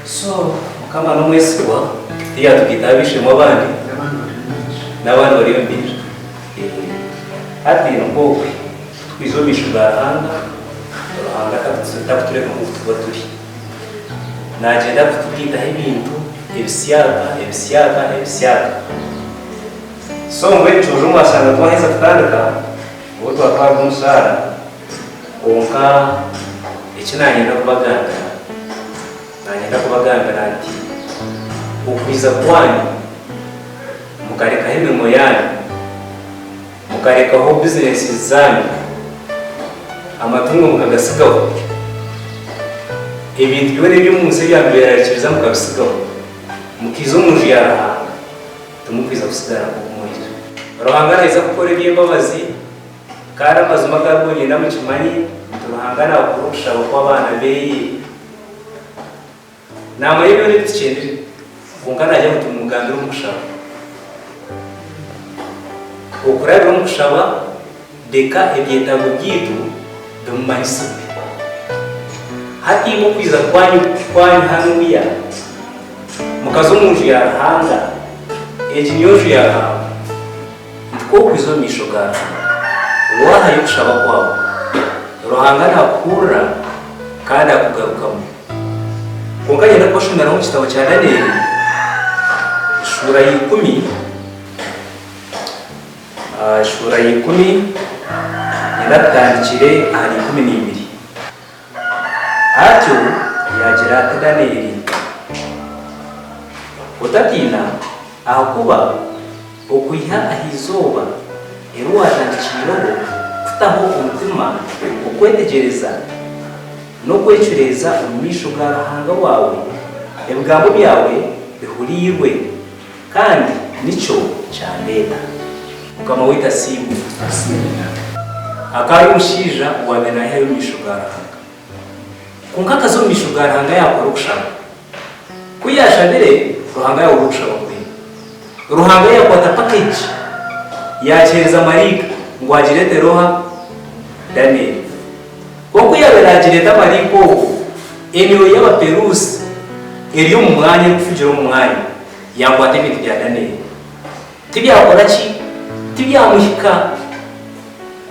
So Mukama n'omwesigwa tiyatugaita ab'eishe-emwe abandi n'abandi bariyo nibaija. Hati nikwo okwe twija omu maisho ga Ruhanga, Ruhanga takutureka nk'oku tuba turi. Nagyenda kutugaitaho ebintu ebisyaka, ebisyaka, ebisyaka. So mbwenu kyojo mwashanga twaheza kutandika, obu twatwarwa omushaara, kwonka eki nanyenda kubagambira, nanyenda kubagambira nti okwija kwanyu mukarekaho emirimo yaanyu, mukarekaho bizinesi zaanyu, amatungo mukagasigaho, ebintu byona eby'omu nsi ebyakubeerarikiriza mukabisigaho, mukaija omu nju ya Ruhanga, timukwija kusigara nk'oku mwaija. Ruhanga naija kukora eby'embabazi, kandi amazima agu niinyenda mukimanye nti Ruhanga naahurira okushaba kw'abaana be. Naamanya byona ebi tukyendire, kwonka naagira ngu tumugambire omu kushaba. Okurabira omu kushaba, reka ebyetaago byaitu bimumanyisibwe. Hati imwe okwija kwanyu kwanyu hanuya, mukaza omu nju ya Ruhanga, egi niyo nju ya Ruhanga, nti ku okwija omu maisho ga Ruhanga, waahayo okushaba kwawe, Ruhanga naakuhurira kandi akugarukamu. Kwonka niinyenda kubashomeraho omu kitabo kya Danieli eshuura ya ikumi, eshuura ya ikumi niinyenda tutandikire ahari 12. Atyo yaagira ati Danieli, Otatiina, ahakuba okwiha aha izooba eri waatandikiireho kutaho omutima okwetegyereza n'okwecureeza omu maisho ga Ruhanga waawe, ebigambo byawe bihuriirwe, kandi nikyo kyandeeta. Mukama waitu asiimwe. Akaba ari omushaija owaabaire naayehayo omu maisho ga Ruhanga. Kwonka akaza omu maisho ga Ruhanga yaakora okushaba. Ku yaashabire, Ruhanga yaahurira okushaba kwe. Ruhanga yaakwata package yaagiheereza maraika ngu agireetere oha? Danieli. Kwonka ku yaabaire naagireeta maraika ogwo, emyoyo y'Abaperuusi eri omu mwanya erikufugira omu mwanya yaakwata ebintu bya Danieli. Tibyakora ki? Tibyamuhika.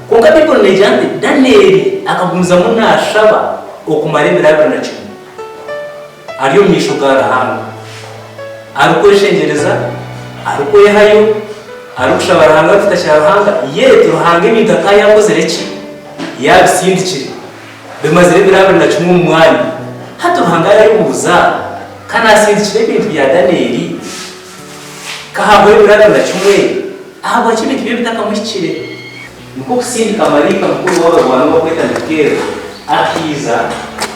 Kwonka Baibuli neegira nti Danieli akagumizamu naashaba okumara ebiro 21 ari omu maisho ga Ruhanga, arikweshengyereza, arikwehayo, arikushaba Ruhanga, arikutakira Ruhanga. Yet Ruhanga ebintu akaba yaakozire ki? Yaabisindikire. Bimazire ebiro 21 omu mwanya. Hati Ruhanga yaayebuuza, Ka naasindikire ebintu bya Danieli? Ka hahwaho ebiro 21, ahabwaki ebintu bye bitakamuhikire? Nikwo kusindika maraika mukuru w'abarwani ou barikweta Mikaeli, akaija,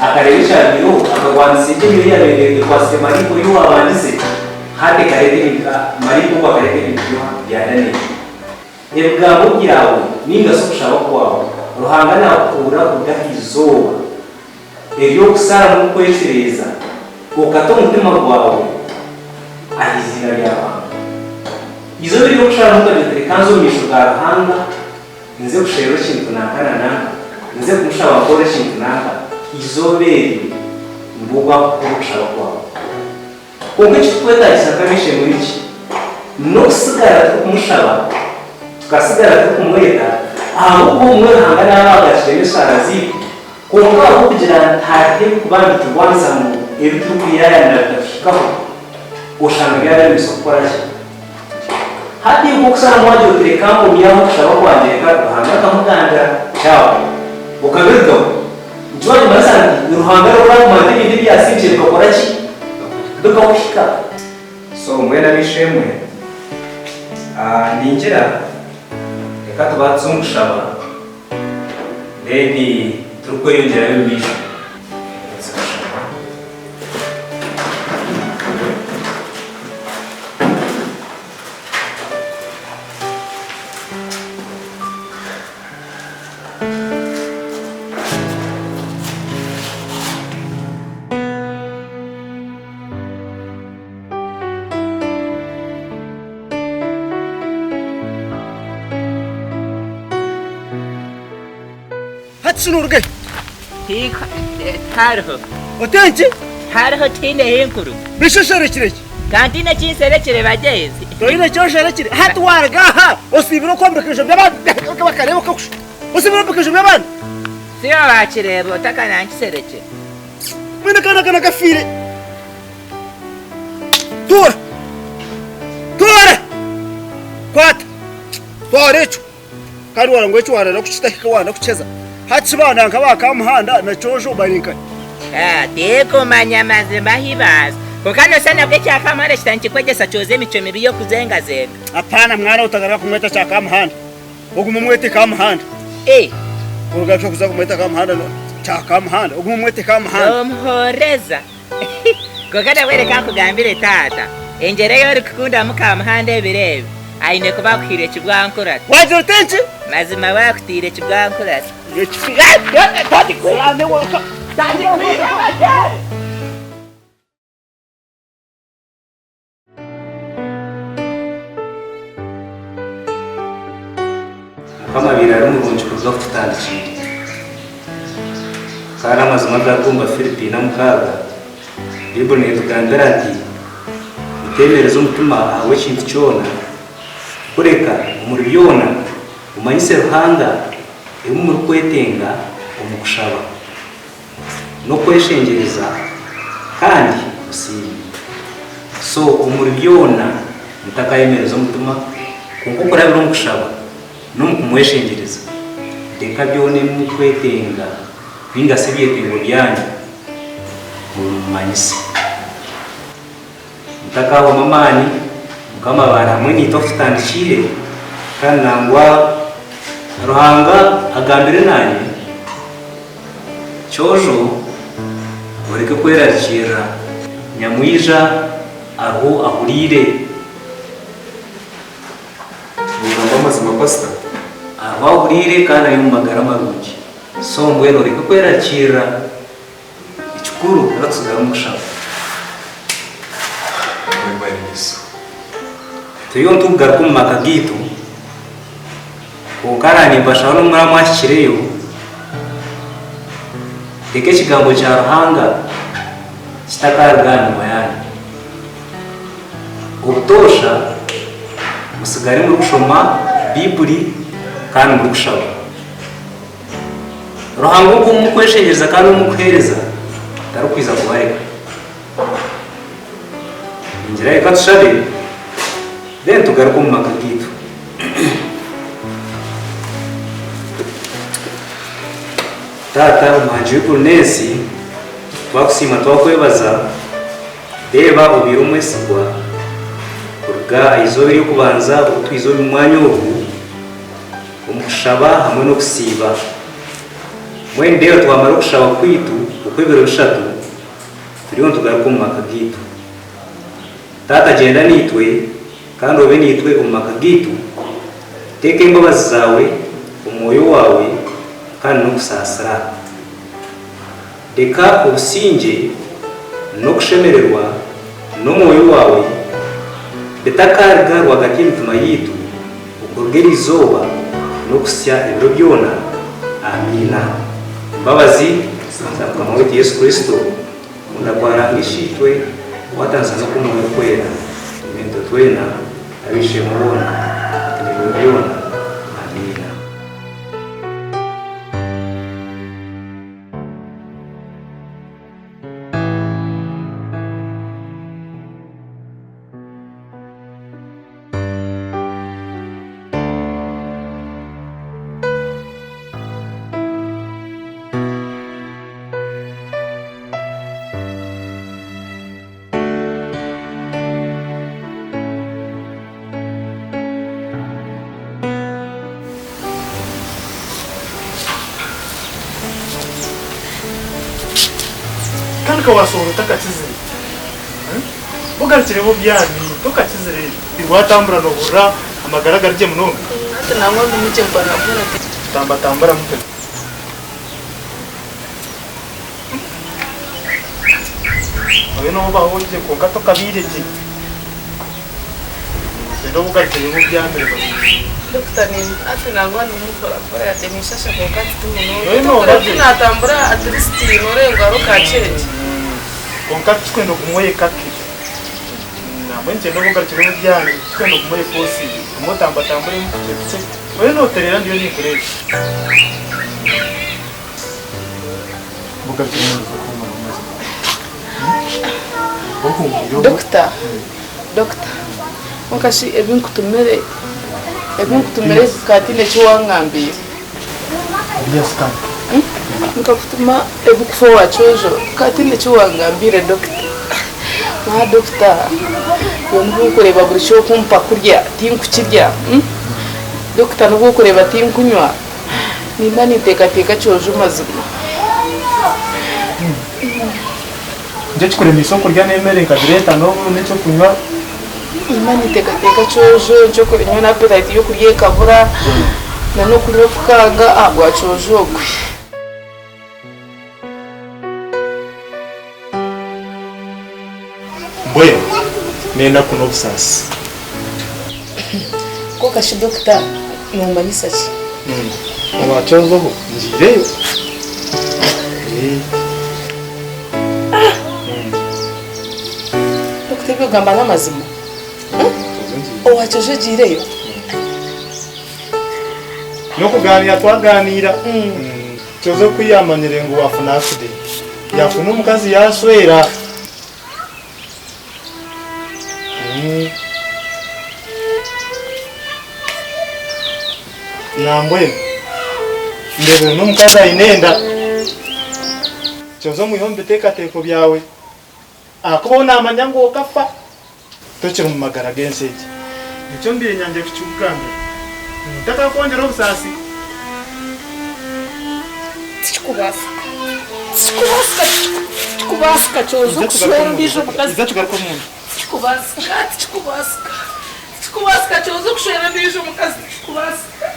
akareeba ekyabaireho, akarwanisa egyo emyoyo eyaabaire ekwatsire maraika oyo owaabandize, hati ekareeta ebintu, maraika ogwo akareeta ebintu bya Danieli. Ebigambo byawe nainga shi okushaba kwawe, Ruhanga naakuhurira kuruga aha izooba ery'okusharamu okwecureeza okata omutima gwawe aha iziina rya Ruhanga. Eizooba ery'okusharamu okagira oti reka nze omu maisho ga Ruhanga nze kusherura ekintu nanka na nanka, nze kumushaba nkore ekintu nanka, eizooba eryo nibwo bwakuhurira okushaba kwawe. Kwonka ekiturikwetaagisa nk'ab'eishe-emwe niki? N'okusigara turikumushaba, tukasigara turikumweta, ahabw'okuba obumwe Ruhanga naaba ahagakiremu eshaara zaitu, kwonka ahabw'okugira nti hariho ebirikuba nibiturwanisa ngu ebi turikuyaayanira bitatuhikaho, oshanga byaremesa okukora ki? Hati iwe okusharamo wagira oti reka ngumye aho okushaba kwangye reka Ruhanga akamugambira, kyaahwa. Okabirugaho. Nikyo nikimanyisa nti Ruhanga niwe oraakumanya ebintu ebyasingire bikakora ki? Bikakuhika. So mbwenu ab'eishe-emwe, ningira reka tubaatize omu kushaba then turikweyongyerayo omu maisho. Tubaase kushaba. Hati shi noruga hi? Tihariho. Ote nki? Hariho tihaine hinkuru. Bisha osherekire ki? Ka ntaine eki nsherekire bagyenzi. Toine eki osherekire? Hati waaruga aha osiibire okwombeka ebiju by'abandi bakareeba okakusha. Osiibire ombeka ebiju by'abandi. Siba waakireeba ota ka nankisherekire. Mbwenu akaana aka nakafiire. Tuura! Tuura! Kwata! Twara ekyo. Kandi wagira ngu eki waarara kukitahika waana kukiheeza. Hati shi baana nka ba Kamuhanda na Kyojo bari nkahi? Tinkumanya mazima ahi baaza. Kwonka nooshusha nabwo ekya Kamuhanda kita nikikwegyesa kyoza emicwe mibi y'okuzengazenga. Apaana mwana otagaruka kumweta kya Kamuhanda. Ogume omwete Kamuhanda. Ogaruke kuza kumweta Kamuhanda kya Kamuhanda. Ogume omwete Kamuhanda. Nomuhoreza. Kwonka nabwe reka nkugambire taata, engyero ei orikukundamu Kamuhanda ebiro ebi, aine kuba akuhaire kibwankurata. Wagira oti enki? Mazima we akutaire kibwankurata. Mukama abaire ari murungi kuruga kututandikiire. Kandi amazima agari omu Bafilipi 4:6, Baibuli netugambira nti, Muteemereze omutima ahabw'ekintu kyona, kureka omuri byona mumanyise Ruhanga ebi murikwetenga omu kushaba. N'okweshengyereza kandi osiime. So omuri byona mutakayemereza omutima, kwonka okurabira omu kushaba n'omu kumweshengyereza, reka byona ebi murikwetenga ninga shi ebyetengo byanyu mubimumanyise. Mutakahwamu amaani, Mukama aba ari hamwe naitwe akututandikiire, kandi nangwa Ruhanga agambire nanye, Kyojo oreke kwerarikirira, nyamwija ariho ahuriire. Nogamba amazima pastor? Ariho ahuriire kandi ari omu magara marungi, so mbwenu oreke kwerarikirira. Ekikuru reka tusigare omu kushaba. Webare Yesu. Turiyo nitugaruka omu maka gaitu, kwonka na nimbashaba n'obu muraba mwahikireyo, reka ekigambo kya Ruhanga kitakaruga aha minwa yanyu. Obutoosha musigare murikushoma Baiburi kandi murikushaba. Ruhanga ogwo ou murikweshengyereza kandi ou murikuheereza tarikwija kubareka. Ningira reka tushabe then tugaruke omu maka gaitu. Taata omuhangi w'eiguru n'ensi, twakusiima twakwebaza, reeba obaire omwesigwa kuruga aha izooba ery'okubanza obu twiza omu mwanya ogu, Omu kushaba hamwe n'okusiiba. Mbwenu reero twamara okushaba kwaitu okw'ebiro bishatu, turiyo nitugaruka omu maka gaitu. Taata gyenda naitwe kandi obe naitwe omu maka gaitu, teeka embabazi zaawe, Omwoyo waawe kandi n'okusaasira. Reka obusingye n'okushemererwa n'Omwoyo waawe bitakaruga rwagati y'emitima yaitu okuruga eri izooba n'okuhitsya ebiro byona. Amiina. Embabazi za Mukama waitu Yesu Kristo, okukunda kwa Ruhanga Isheitwe, okukwatanisa n'okw'Omwoyo Orikwera, bibe nitwe twena ab'eishe-emwe boona, hati n'ebiro byona. Amiina. Kandi ka wasohora otakakizire. Ogarukire obyami tokakizire. Watambura nohurira amagara gari gye munonga. Hati nangwa ndi mukye mporapora. Tambatambura mutwe. Obe nobaho gye kwonka tokabaire gye. Reero ogarukire obyamire. Dokita hati nangwa ndimu mporampora yade ninshasha kwonka ti munonga. Obe nooba gye. Ku natambura at least noreeba ngu hariho ka change. Kwonka tikikwenda ogume oyekake. Nambwenu niinyenda obe ogarukire omu byanyu. Tikikwenda ogume oyefosinge. Guma otambatamburemu bukye bukye. Oriyo nootereera ndiyo ninkureeba. Ogarukire omu byanyu mazima. Ohuumwire obwo. Dokita, dokita, kwonka shi ebi nkutumire, ebi nkutumire bikaba tihaine eki wangambiire? Nkakutuma ebikufa owa Kyojo ka tihaine eki wangambiire dokita. Maa dokita iwe nobu orikureeba buri ky'okumpa kurya tinkukirya, dokita nobu orikureeba tinkunywa, nimba ninteekateeka Kyojo mazima. Nikyo ekikuremeise okurya n'emere nkagireeta n'ekyokunywa. Nimba ninteekateeka Kyojo, ekyokunywa na appetite y'okurya ekabura. Na n'okunywa kukanga ahabwa kyojo ogwe. Mbwenu n'enaku n'obusaasi. Kwonka shi dokita noomanyisa ki? Owa kyojo ho ngiireyo. Dokita ebi ogamba n'amazima? Owa kyojo ogiireyo? N'okugaaniira twagaaniira. Kyozo ku yaamanyire ngu waafuna accident, yaafuna omukazi yaashwera. Nambwenu ndeebire n'omukazi aine enda. Kyozo omwihe omu biteekateeko byawe ahakuba ou naamanya ngu okafa. Tokiri mu magara g'ensi egi. Nikyo mbaire nyangire kukikugambira, ngu ntakakwongyera obusaasi. Tikikubaasika. Tikikubaasika, tikikubaasika Kyozo kushwera ondiijo mukazi. Tikikubaasika, tikikubaasika, tikikubaasika Kyozo kushwera ondiijo mukazi, tikikubaasika.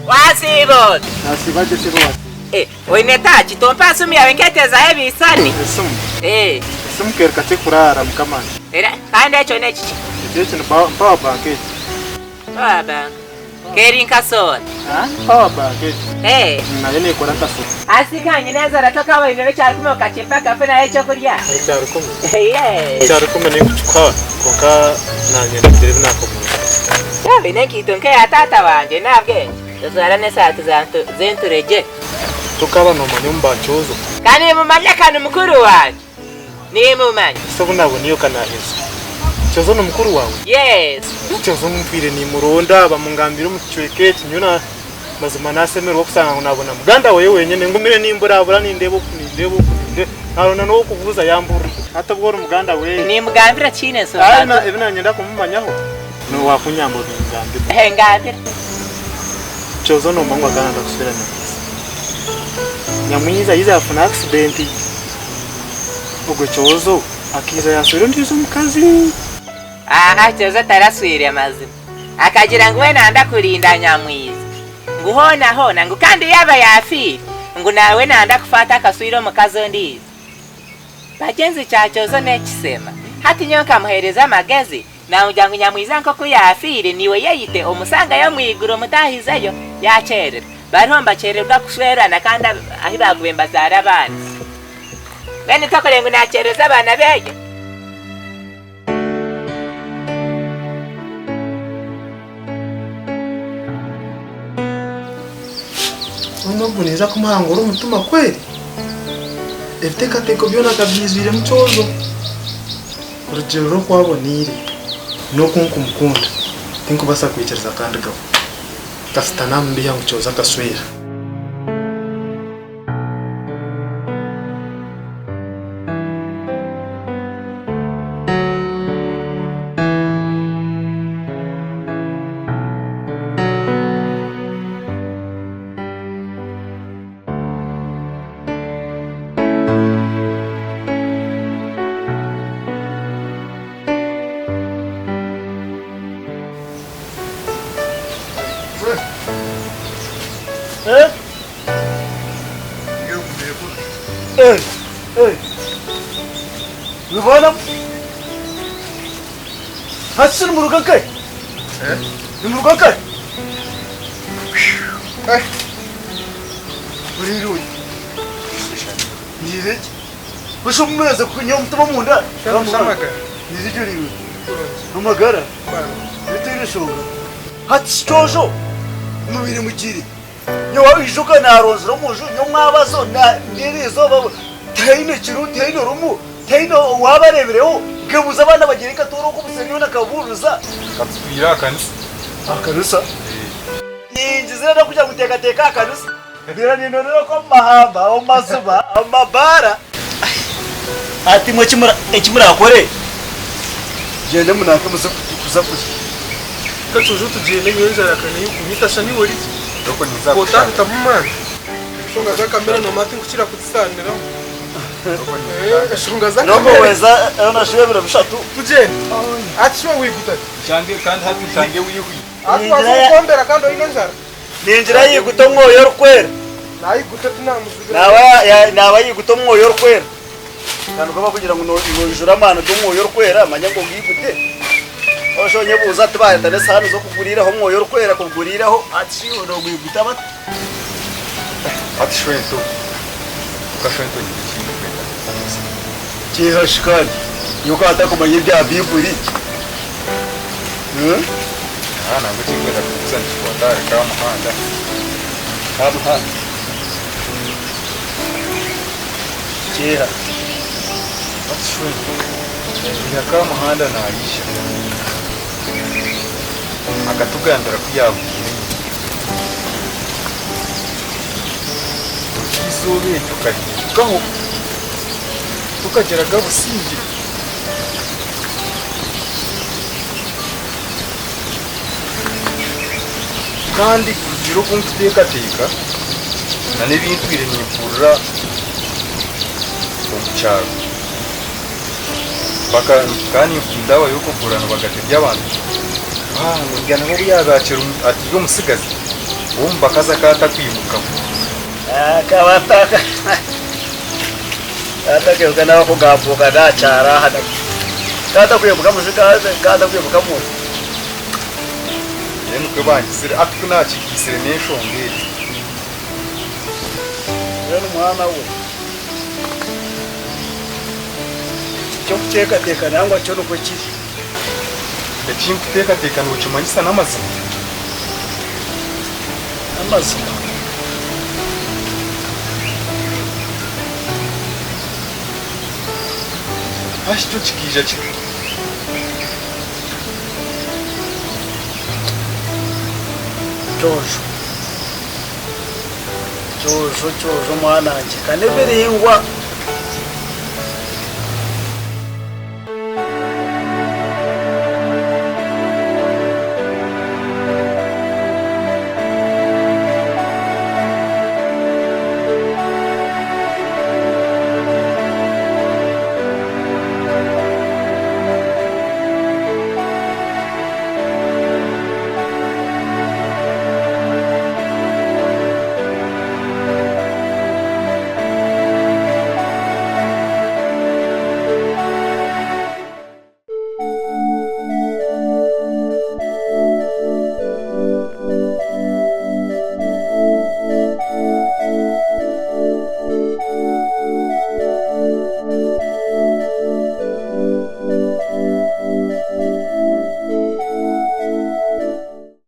Wasiiba oti? Nasiiba gye sebo wasiiba. Eh, oine taaki tompa simu yawe nketezaho ebisani. Esimu? Eh. Esimu keri kakye kuraara mukama wangye. Era kandi ekyo nekiki? Ekyo eki ni power bank egi. Power bank. Keri nka soda. Ah, power bank egi. Eh. Nayo nekora nka soda. Asika nyina enzara tokaboine ekyarukumi okakimpa nkafunayo ekyokurya. Ekyarukumi? Yes. Ekyarukumi ninkukikuha kwonka nanye ndagira ebi nakomora. Yaaba n'enkaito nk'eya taata wangye n'ahabw'ekyo tojwara n'esaati z'enturegye. Tokaba nomanya omu ba Kyozo? Ka nimumanya ka ni mukuru wangye. Nimumanya. Ese obu nabona iyo kanaheza. Kyozo ni mukuru wawe? Yes. Kyozo ntwire nimuronda bamungambira omu kicweka eki nyowe na mazima nasemererwa kusanga ngu nabona muganda wawe wenyene ngumire nimburabura nindeeba oku nindeeba oku nindeeba naronda n'owokubuuza yamburira hati obwo ori muganda weye. Nimugambira tihaine nsonga. Ayi ebi nanyenda kumumanyaho nowakunyamba obingambire. Ehe ngambira. Kyozo nomanya ngu akaba nayenda kuswera Nyamwiza. Nyamwiza yiza yafuna accident. Ogwo Kyozo akaija yaaswera ondiijo omukazi. Aha Kyozo taraswire mazima. Akagira ngu we nanda kurinda Nyamwiza. Ngu hoona hoona ngu kandi yaaba yaafiire ngu nawe nanda kufa atakaswire omukazi ondiijo. Bagyenzi kya Kyozo n'ekisema. Hati nyowe nkamuheereza amagezi Naamugira ngu Nyamwiza nk'oku yaafiire, naiwe yeyite omusangeyo omu iguru omutaahizeyo. Yaakyererwa. Bariho nibakyererwa kushwerana kandi ahu baakubaire nibazaara abaana. Mbwenu tokore ngu naakyerereza abaana beeye? Mbwenu ogu ninza kumuhangura omutima kweri? Ebiteekateeko byona akabyizwiremu kyojo. Kurugiirira oku aboneire n'oku nkumukunda, tinkubaasa kwikiriza akandigaho. Kasita naamubeiha ngu kyojo akashwera. Hati shi nimuruga nkahi? Nimuruga nkahi? Eh, Buriire oyi. Niire ki? Busha omumeze kunya omutima omunda. Niire ki oriire? Amagara. Bitaine enshonga. Hati shi kyojo mubaire mugiire. Nyowe ijuka naaronzire omu nju nyomwabazo n'eri izooba tihaine kiro tihaine rumu tihaine owaabareebireho nkebuuza abaana bagiire nkatoora oku obuseeri yoona nkabuuriza. Katutwire aha kanisa. Aha kanisa? Ningizire n'okugira ngu nteekateeke aha kanisa. Mbeera nindonera okwo omu mahamba, omu maziba, omu mabaara. Hati imwe eki muraakore, gyende munanke muze kuza kurya. Kacojo tugyende nyowe enjara ka neyikunyita sha niiwe oriki Doko ninza kushaba. Otaahitamu maani. Enshonga z'akamere noomanya tinkukira kuzisaaniraho. Doko ninza Enshonga Noko z'akamere. weza onashuba ebiro bishatu. Tugyende. Hati shi waiguta ki? Nshange kandi hati nshange wihwire. Hati waaza omukombera kandi oine enjara. Ningira yaiguta Omwoyo Orikwera. Naiguta tinamuzibira. Naaba yaiguta Omwoyo Orikwera. Kandi ku bakugira ngu noijura amaani g'Omwoyo Orikwera, manya ngu ogaigute. Osha onyebuuza tibaareta n'esahaani z'okuguriiraho Omwoyo Orikwera kuguriiraho, hati shi noogwiguta bata? Hati shwento, kwonka shwento nyine eki ndikwenda kukubuuza. Kyeha shi kandi? Nyowe ka ntakumanya ebya Baiburi. Aha nangwa eki ndikwenda kukubuuza nikikwata ahari Kamuhanda. Kamuhanda? Kyeha. Hati shwento, iha Kamuhanda naija akatugambira ku yaabwire nyina. Eizooba eryo kahindukaho tukagiraga busingye. Kandi kurugiirira oku nkuteekateeka n'ebi ntwire nimpurira omu kyaro, nkaba nindabayo okugura nibagatebya abantu ngu nabo obu yaabaire akiri omutsigazi, omu bakazi akaba atakwimukamu. Akaba atakwimuka n'abakugambuuka nakyara aha akaba atakwimuka akaba atakwimuka munju. Mbwenu nikwo bangizire hati ku naakigaitsire n'enshonga egyo. Mbwenu mwana we, eky'okuteekateeka nangwa kyo nikwo kiri. Eki nkuteekateeka nookimanyisa n'amazima? N'amazima. Hashi kyo kikaija kita? Kyojo, kyojo, kyojo mwana wangye, ka n'ebiringwa.